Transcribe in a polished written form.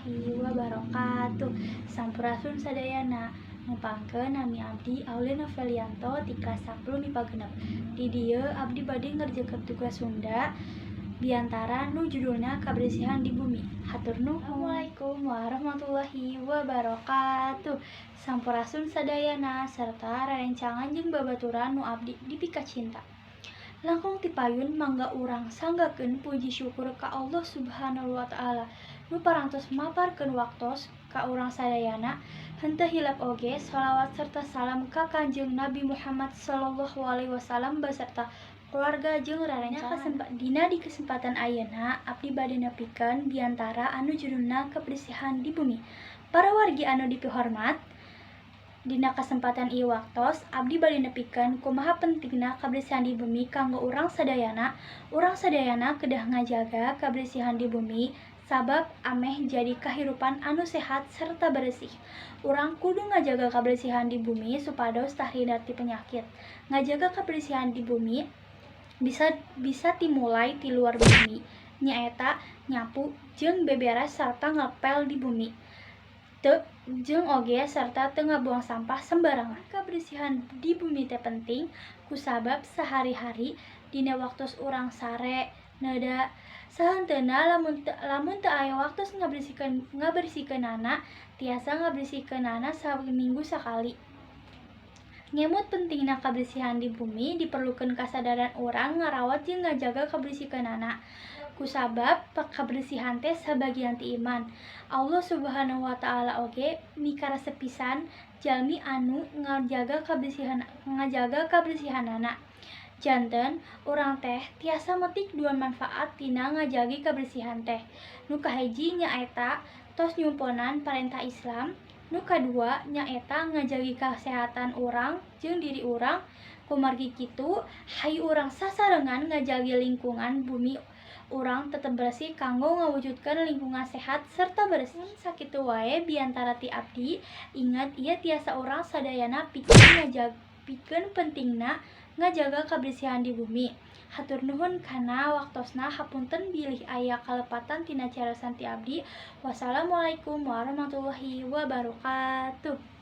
Warahmatullahi wabarakatuh. Sampurasun sadayana. Nepangkeun nami abdi Aulin Novelianto ti kelas 10 MIPA 6. Di dieu abdi bade ngerjakeun tugas Sunda biantara nu judulna Kabersihan di Bumi. Hatur nuhun. Assalamualaikum warahmatullahi wabarakatuh. Sampurasun sadayana serta rerencangan jeung babaturan nu abdi dipikacinta. Langkung ti payun mangga urang sanggakeun puji syukur ka Allah Subhanahu wa Ta'ala nu parantos maparkeun waktos ka urang sadayana. Henteu hilap oge sholawat serta salam ka Kanjeng Nabi Muhammad sallallahu alaihi wasallam beserta keluarga jeung rerencangan. Dina di kesempatan ayeuna abdi bade nepikeun biantara anu judulna Kebersihan di Bumi. Para wargi anu dipihormat, dina kasempatan ieu waktos abdi bade nepikeun kumaha pentingna kabersihan di bumi kanggo urang sadayana. Urang sadayana kedah ngajaga kabersihan di bumi sabab ameh jadi kahirupan anu sehat serta bersih. Urang kudu ngajaga kabersihan di bumi supados terhindar ti penyakit. Ngajaga kabersihan di bumi bisa bisa dimulai ti luar bumi, nyaeta nyapu jeung beberes serta ngepel di bumi. Teu jeung oge serta teu ngabuang sampah sembarangan. Kabersihan di bumi teh penting kusabab sehari-hari dina waktos urang sare, neda, sahenteuna lamun teu aya waktos ngabersihkeunana, tiasa ngabersihkeunana saminggu sakali. Ngemut pentingna kabersihan di bumi, diperlukeun kasadaran urang ngarawat jeung ngajaga kabersihanana. Kusabab kabersihan teh sabagian ti iman. Allah Subhanahu wa Ta'ala oge mikaresep pisan jalmi anu ngajaga kabersihanana. Janten urang teh tiasa metik dua manfaat tina ngajagi kabersihan teh. Nu kahiji nyaeta tos nyumponan parentah Islam, nu kadua nyaeta ngajagi kasehatan urang jeung diri urang. Kumargi kitu, hayu urang sasarengan ngajagi lingkungan bumi urang tetep bersih kanggo ngawujudkeun lingkungan sehat serta bersih. Sakitu wae biantara ti abdi. Ingat, ieu tiasa urang sadayana pikeun pentingna ngajaga kabersihan di bumi. Hatur nuhun kana waktosna, hapunten bilih aya kalepatan tina cariosan ti abdi. Wassalamualaikum warahmatullahi wabarakatuh.